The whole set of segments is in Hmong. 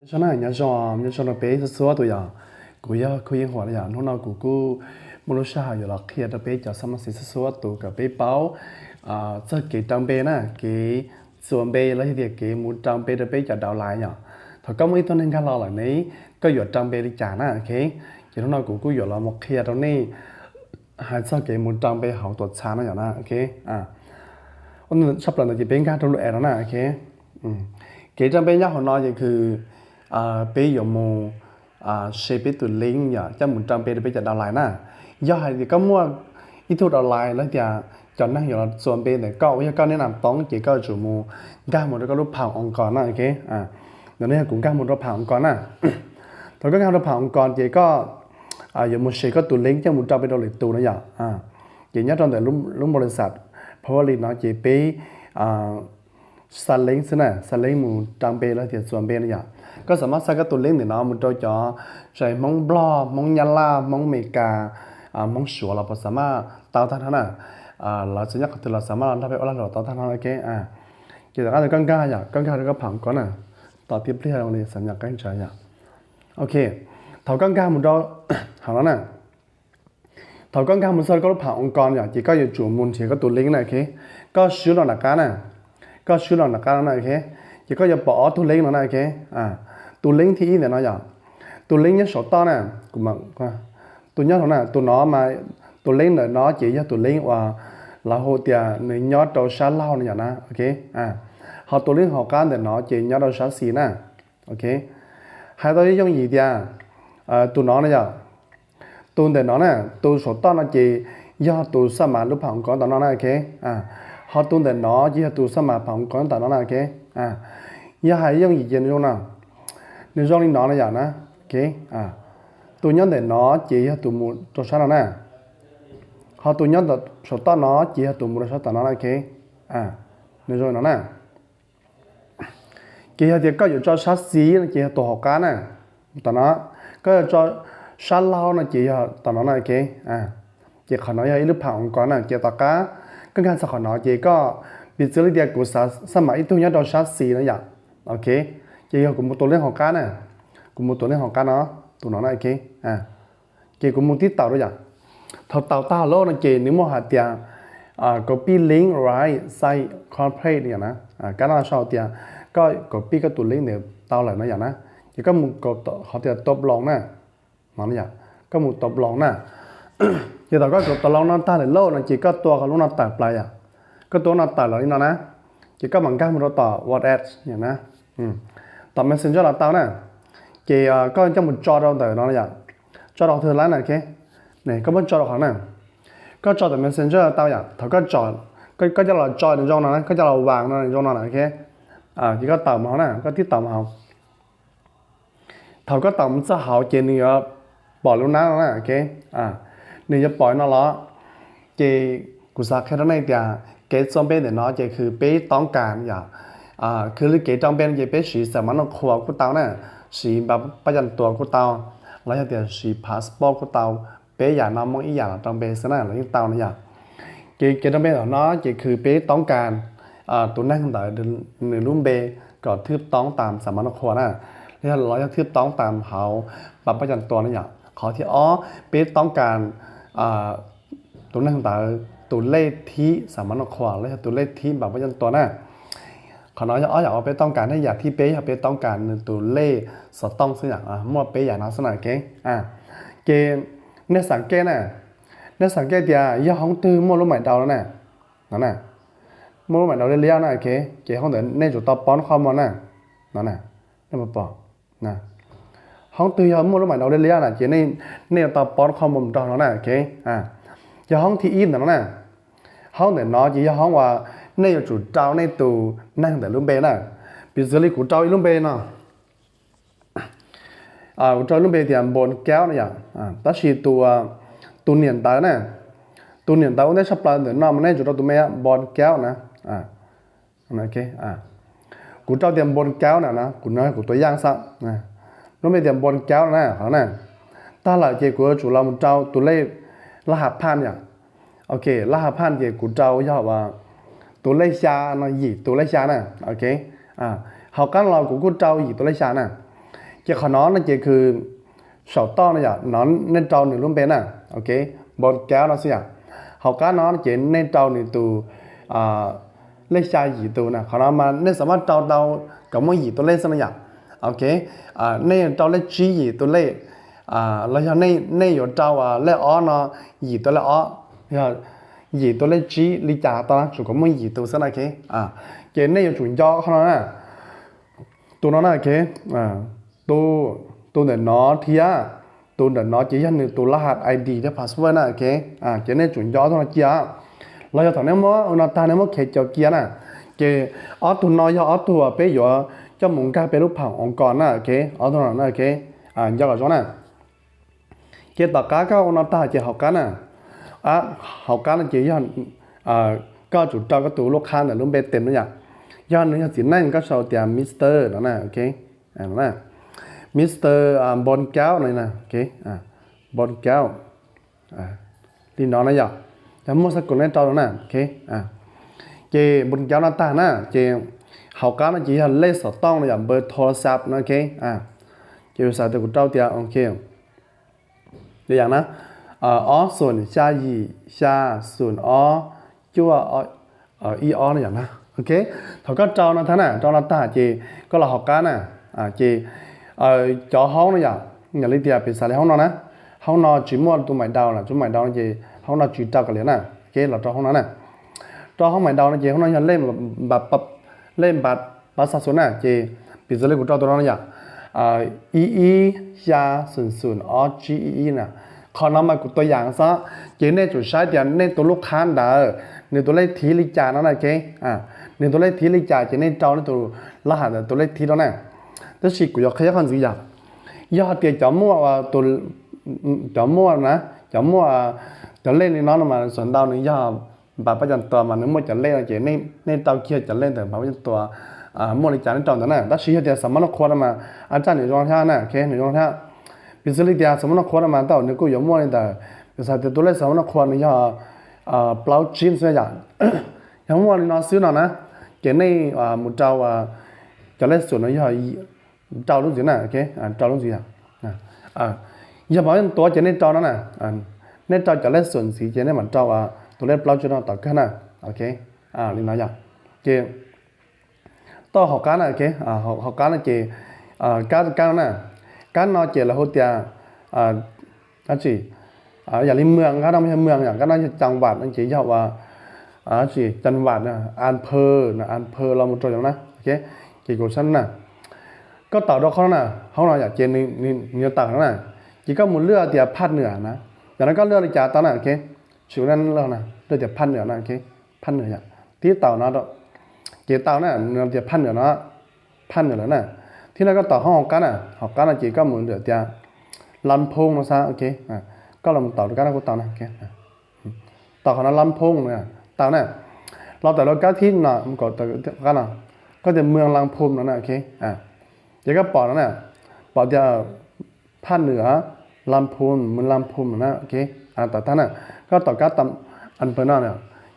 Nyob zoo na, nyob zoo, nyob zoo rau peb txhua txhua tus yom. Kuv yog Khuj Yeej Huam na yom. Hnub no kuv kuj muaj lub sij hawm yuav los qhia rau peb cov xab mas xis txhua txhua tus kom peb paub txog kev rau npe na, kev txuas npe los yog tias kev mus rau npe rau peb cov dau lais yom. Thaum koj muaj ib tug neeg nkag los lawm ne, koj yuav rau npe li cas na, ok. Ces hnub no kuv kuj yuav los mus qhia rau nej hais txog kev mus rau npe hauv tuam txhab no yom na, ok. Tshaj plaws ntawd ces peb nkag rau lub app no na, ok. Kev rau npe nyob hauv no ces peb yuav mus share peb tus link yom, coj mus rau npe rau peb cov dau lais na. Yog hais tias koj muaj ib tug dau lais los tias cov neeg yuav los txuas npe ntawm koj uas yog koj niaj nas toob ces koj yuav tsum mus nkag mus rau koj lub phaum oo kos na, ok. Ntawm no yog kuv nkag mus rau phaum oo kos na. Thaum koj nkag rau phaum oo kos ces koj yuav mus share koj tus link coj mus rau npe rau lwm tus na yom. Ces nyob rau ntawm lub npau li xas Powerlink no ces peb xa link xwb na, xa link mus rau npe los tias txuas npe na yom. Koj xam maj xa koj tus link ntawm no mus rau cov tsav Hmoob Nplog, Hmoob Nyab Laj, Hmoob Amelikas, Hmoob Suav los puas xam maj tau tag no na. Lawv txawm nyob qhov twg los xam maj los nrog peb ua lag luam tau tag no, ok. Ces tom qab ntawd koj nkag yom, koj nkag rau koj phaum oo kos na, tos tiag pliag li xav nyam qeeb tsawv yom. Ok, thaum koj nkag mus rau hauv no na, thaum koj nkag mus txog koj lub phaum oo kos yom, ces koj yuav tsum mus nrhiav koj tus link na, ok. Koj swb los nram qab na, koj swb los nram qab no na, ok. Ces koj yuav pom ob tug link no na, ok. Tus link thib ib ntawm no yom, tus link nyob saum toj na, tus nyob saum na, tus no mas, tus link ntawm no ces yog tus link uas lawv hu tias nws nyob rau sab laug no yom na, ok. Ho tus link hauv qab ntawm no ces nyob rau sab xis na, ok. Hais tau yooj yim tias tus no na yom, tus ntawm no na, tus saum toj no ces yog tus xab mas lub phaum oo kos tom no na, ok. Ho tus ntawm no ces yog tus xab mas phaum oo kos tom no na, ok. Yog hais yooj yim ces nws zoo no, nws zoo li no na yom na, ok. Tus nyob ntawm no ces yog tus mus rau sab no na, ho tus nyob saum toj no ces yog tus mus rau sab tom no na, ok. Nws zoo li no na. Ces yog tias koj yuav tso sab xis no ces yog tus hauv qab na, tom no. Koj yuav tso sab laug no ces yog tom no na, ok. Ces qhov no yog ib lub phaum oo kos na, ces tom qab koj nkag txog qhov no ces koj, piv txwv li tias kuv xav xab mas ib tug nyob rau sab xis no yom, ok. Ces yog kuv mus tus link hauv qab na, kuv mus tus link hauv qab no, tus no na, ok. Ces kuv mus tib taus rau yom. Thaum taus tag lawm no ces nws muaj hais tias copy link right side complete yom na. Kab no sau tias koj copy koj tus link ntawd tau lawm no yom na. Ces koj mus qhov tias tua bloos na, no yom, koj mus tua bloos na. Ces thaum koj tua bloos no tag lawm lawm no ces koj tua qhov lub no tawm plaws yom. Koj tua no tawm los li no na, ces koj mam nkag mus rau tom WhatsApp yom na, tom Messenger los tau na. Ces koj coj mus tso rau ntawm no yom, tso rau qhov twg lawm na, ok. Koj muab tso rau qhov na, koj tso tom Messenger tau yom. Thaum koj, koj coj los tso nws zoo no na, koj coj los vas no nws zoo no na, ok. Ces koj taus mus hauv na, koj tib taus mus hauv. Thaum koj taus mus txog hauv ces nws yuav pom lub nab no na, ok. Nws yuav pom no los, ces kuv xav qhia rau nej tias kev txuas npe ntawm no ces khwv peb toob kas yom. Khwv li kev rau npe no ces peb siv xam mas noj qhua kuj tau na, siv npa paj caj tuas kuj tau, los yog tias siv passport kuj tau. Peb yam no muaj ib yam los rau npe xwb na los yeej tau no yom. Ces kev rau npe ntawm no ces khwv peb toob kas tus neeg ntawd nws lub npe kom thwb toob tas xam mas noj qhua na, los yog thwb toob tas hauv npa paj caj tuas na yom. Qhov thib ob, peb toob kas tus neeg ntawd tus lej thib xam mas noj qhua los yog tus lej thib npa paj caj tuas na. Qhov no yog ob yam uas peb toob kas ne. Yam thib peb yog peb toob kas nws tus lej xov tooj xwb yom. Muaj peb yam no xwb na, ok. Ces nej xam kej na, nej xam kej tias yog hoob twg muaj lub maim dau no na, no na, muaj lub maim dau liab liab na, ok. Ces hoob ntawd nej tsum tau poob qhov muag na, no na, nej puas pom? Hoob twg yog muaj lub maim dau liab liab na ces nej yuav tau poob qhov muag nrog no na, ok. Yog hoob thib ib ntawm no na, hoob ntawm no ces yog hoob uas nej yuav tsum rau nej tus neeg ntawm lub npe na. Piv txwv li kuv rau ib lub npe no, kuv rau lub npe tias Npon Kaub no yom. Tab sis tus niam ntawv na, tus niam ntawv ua ntej tshaj plaws ntawm no mas nej yuav tsum rau tus me Npon Kaub na. Kuv rau tias Npon Kaub na, kuv no kuv tua yaj xwb. Lub npe tias Npon Kaub no na, qhov na. Tag lawm ces kuv yuav tsum los mus rau tus lej laj hav phaj yom. Ok, laj hav phaj ces kuv rau yog tus lej xya no, yim tus lej xya na, ok. Hauv qab los kuv kuj rau yim tus lej xya na. Ces qhov no no ces kws saum toj no yom, no nej rau nws lub npe na, ok, npoo kaub no xwb yom. Hauv qab no ces nej rau nws tus lej xya yim tus na, qhov no mas nej xam maj rau tau kom muaj yim tus lej xwb no yom. Ok, nej rau lej tsib yim tus lej, los yog nej yuav rau lej ob no yim tus lej ob, yog yim tus lej tsib li cas tau na, tsuas kom muaj yim tus xwb na, ok. Ces nej yuav tsum nco qhov no na, tus no na, ok, tus ntawm no thiab tus ntawm no ces yog nws tus laj has I D thiab password na, ok. Ces nej tsum nco ob tug no cia, los yog thaum nej muab ua no tag nej muab khev cov cia na, ces ob tug no yog ob tug peb yuav coj mus nkag peb lub phaum oo kos na, ok, ob tug no na, ok, nco kom zoo na. Ces tom qab koj ua no tag ces hauv qab na, hauv qab no ces yog koj tsum rau koj tus lub qhab ntawm lub npe tes no yom. Yog nws yog txiv neej koj sau tias Mister no na, ok, Mister Npoo Kaub no, ok, Npoo Kaub li no na yom. Yog muaj xab kum nej rau no na, ok. Ces Npoo Kaub no tag na ces hauv qab no ces yog lej xov tooj no yom, npawb tho xab no, ok. Ces yus xav tias kuv rau tias, ok, yam na, ob xoom xya yim xya xoom ob cuaj ib ob no yom na, ok. Thaum koj rau no tag na, rau no tag ces koj los hauv qab na, ces cov hoob no yom, yam li tias piv xam li hoob no na, hoob no tsis muaj tus mais daus na, tus mais daus no ces hoob no tsis rau kav liam na, ok, los rau hoob no na. Rau hoob mais daus no ces hoob no yog lej npa, lej npa pab xa xu na, ces piv xam li kuv rau tus no yom, ib ib xya xoom xoom ob tsib ib ib na. Qhov no mas kuv tua yam xwb, ces nej tsum saib tias nej tus lub qhab ntawd nws tus lej thib li cas no na, ok. Nws tus lej thib li cas ces nej rau nej tus laj has ntawd tus lej thib rau na. Tab sis kuv yuav qhia qhov ntxiv yom, yog hais tias cov muaj, cov muaj na, cov muaj cov lej li no no mas xuas ntau nws yog npa pab cov tua mas nws muaj cov lej no ces nej rau kiag cov lej ntawm npa pab cov tua muaj li cas nej rau ntawd na. Tab sis yog tias xam mab noj qhua no mas a raj nws zoo thiab na, ok, nws zoo thiab. Piv xam li tias xam mab noj qhua no mas tau nws kuj yuav muaj li ntawd, piv xam tias tus lej xam mab noj qhua nws yog plaub tsib xwb yom. Yog muaj li no xwb no na, ces nej mus rau cov lej xum no yog rau lub ntxiv na, ok, rau lub ntxiv. Yog npa pab cov tua ces nej rau no na, nej rau cov lej xum ntxiv ces nej mam rau tus lej plaub tsib no tom kawg na, ok, li no yom. Ces tau hauv qab na, ok, hauv qab no ces kab, kab no na, kab no ces lawv hu tias dab tsi, yam li mws, kab no yog mws yom, kab no yog cam vam no ces yog ua dab tsi, cam vam, am phawj, am phawj los mus rau yom na, ok. Ces kuv saib na, koj taus rau qhov no na, hauv no yom, ces nws yuav tawm no na, ces koj mus lwaj tias phaj nwam na, yog no koj lwaj li cas tau na, ok. Tsis ua lwaj na, lwaj tias phaj nwam na, ok, phaj nwam yom, tib taus no rau, ces tau na, nws tias phaj nwam no, phaj nwam lawm na. Thiab no koj taus hauv qab na, hauv qab no ces koj mus lwaj tias lam phoo no xav, ok, koj los taus rau kab no kuj tau na, ok. Taus qhov no lam phoo no, tau na. Los tawm rau kab thib no, kab no, koj tias mws lam phoo no na, ok. Ces koj pom no na, pom tias phaj nwam, lam phoo, mws lam phoo no na, ok. Tawm tag na, koj taus kab tam, am phawj no,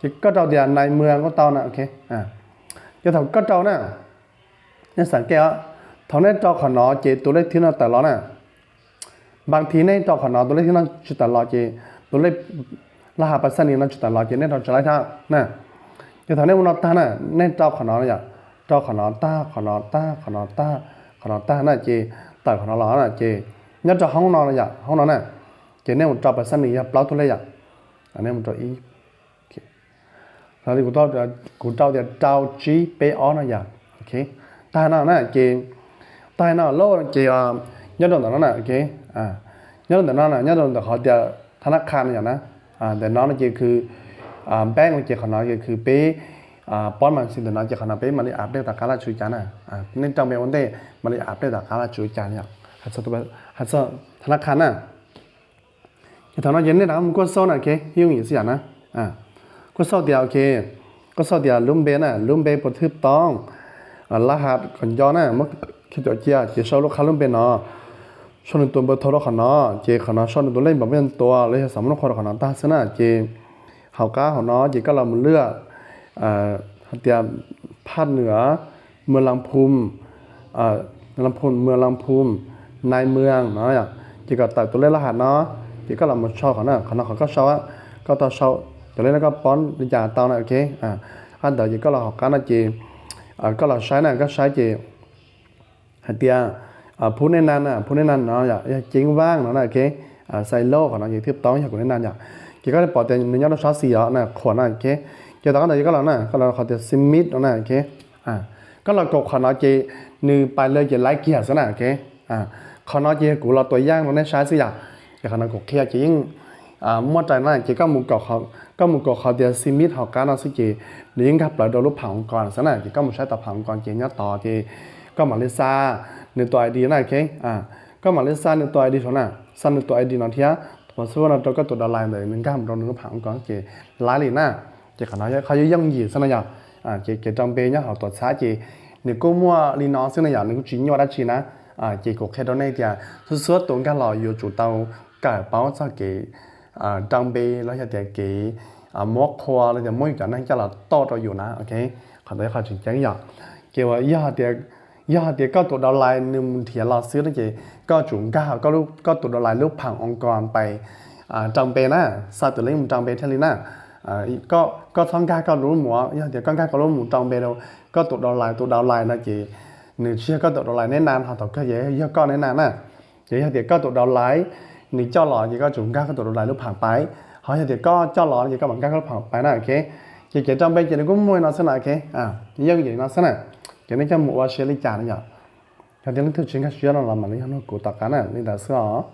ces koj rau tias nais mws kuj tau na, ok. Ces thaum koj rau na, nej xam kej os, thaum nej rau qhov no ces tus lej thib no tawm los na. Npa thi nej rau qhov no tus lej thib no tsis tawm los ces tus lej laj has pas xaj nis no tsis tawm los ces nej rau tsis laib thiab na. Ces thaum nej ua no tag na, nej rau qhov no yom, rau qhov no tag, qhov no tag, qhov no tag, qhov no tag na, ces tawm qhov no los na, ces nyob rau hoob no yom, hoob no na, ces nej mus rau pas xaj nis yog plaub tug lej yom, nej mus rau ib, kuv rau tias rau tsib peb ob no yom, ok. Tag no na ces, tag no lawm ces nyob rau ntawm no na, ok. Nyob rau ntawm no na, nyob rau ntawm qhov tias tha nab qha no yom na, ntawm no no ces kws bank no ces qhov no ces kws peb pob mas xi ntawm no ces qhov no peb mam li update tom qab laj tsuv cas na. Nej rau npe ua ntej mam li update tom qab laj tsuv cas yom, hais txog tha nab qha na. Ces thaum no ces nej rov mus kuaj xauj na, ok, yooj yim xwb yam na. Kuaj xauj tias, ok, kuaj xauj tias lub npe na, lub npe puas thwj toob, laj has kom nco na, muab khi cov cia ces sau lub qhab lub npe no, sau nws tus npawb thau rau qhov no, ces qhov no sau nws tus lej npam peb tua los yog xam mab noj qhua rau qhov no tag xwb na. Ces hauv qab hauv no ces koj los mus lwaj hais tias phaj nwam, mws lam phoo, lam phoo, mws lam phoo, nai mws no yom. Ces kom tawm tus lej laj ham no, ces koj los mus sau qhov no, qhov no qhov koj sau, koj tau sau cov lej no koj pov li cas tau na, ok. Qhov ntawd ces koj los hauv qab no ces koj los saib na, koj saib ces hais tias phub nej na, phub nej na no yog ceeb vaj no na, ok. Xais lauj qhov no ces thiaj tau yog kuv nej na yom. Ces koj pom tias nws nyob rau sab xis os na, qhuam na, ok. Ces tom qab ntawd ces koj los na, koj los qhov tias submit no na, ok. Koj los kaum qhov no ces nws pais lawm ces laib kiag xwb na, ok. Qhov no ces yog kuv los tua yaj rau nej saib xwb yom. Ces qhov no kuv qhia ces yeej muaj rais na, ces koj mus kaum qhov tias submit hauv qab no xwb ces nws yeej nkag plaws rau lub phav oo kos xwb na. Ces koj mus saib tau phav oo kos ces nyob tod ces koj mam li xa nws tus I D na, ok. Koj mam li xa nws tus I D saum na, xa nws tus I D no thiab tus password no rau koj tus downline ntawd nws nkag mus rau nws lub phav oo kos ces laib li na. Ces qhov no qhov yooj yim xwb na yom. Ces kev rau npe nyob hauv tuam txhab ces nws kuj muaj li no xwb na yom, nws kuj tsis nyuaj dab tsi na. Ces kuv qhia rau nej tias xub xuab tus nkag los yuav tsum tau kawm paub txog kev rau npe los yog tias kev muab qhua los tias muab yus cov neeg coj los toj rau yus na, ok. Qhov ntawd yog qhov tseem ceeb yom. Ces yog hais tias koj tus downline nws mus nrhiav los xwb no ces koj tsum nkag koj tus downline lub phav oo kos pais rau npe na, xa tus link mus rau npe thiaj li na. Koj txhob nkag koj lub mus, yog tias koj nkag koj lub mus rau npe rau koj tus downline, tus downline no ces nws tsis yog koj tus downline nej na, ho thaum kawg ces yog koj nej na na. Ces yog tias koj tus downline nws coj los ces koj tsum nkag koj tus downline lub phav pais, ho yog tias koj coj los ces koj mam nkag koj lub phav pais na, ok. Ces kev rau npe ces nws kuj muaj li no xwb na, ok. Yeej yim li no xwb na. Ces nej coj mus ua siab li cas no yom. Yog tias leej twg tsis nkag siab no los mam li yog nug kuv tom qab na, li ntawd xwb os.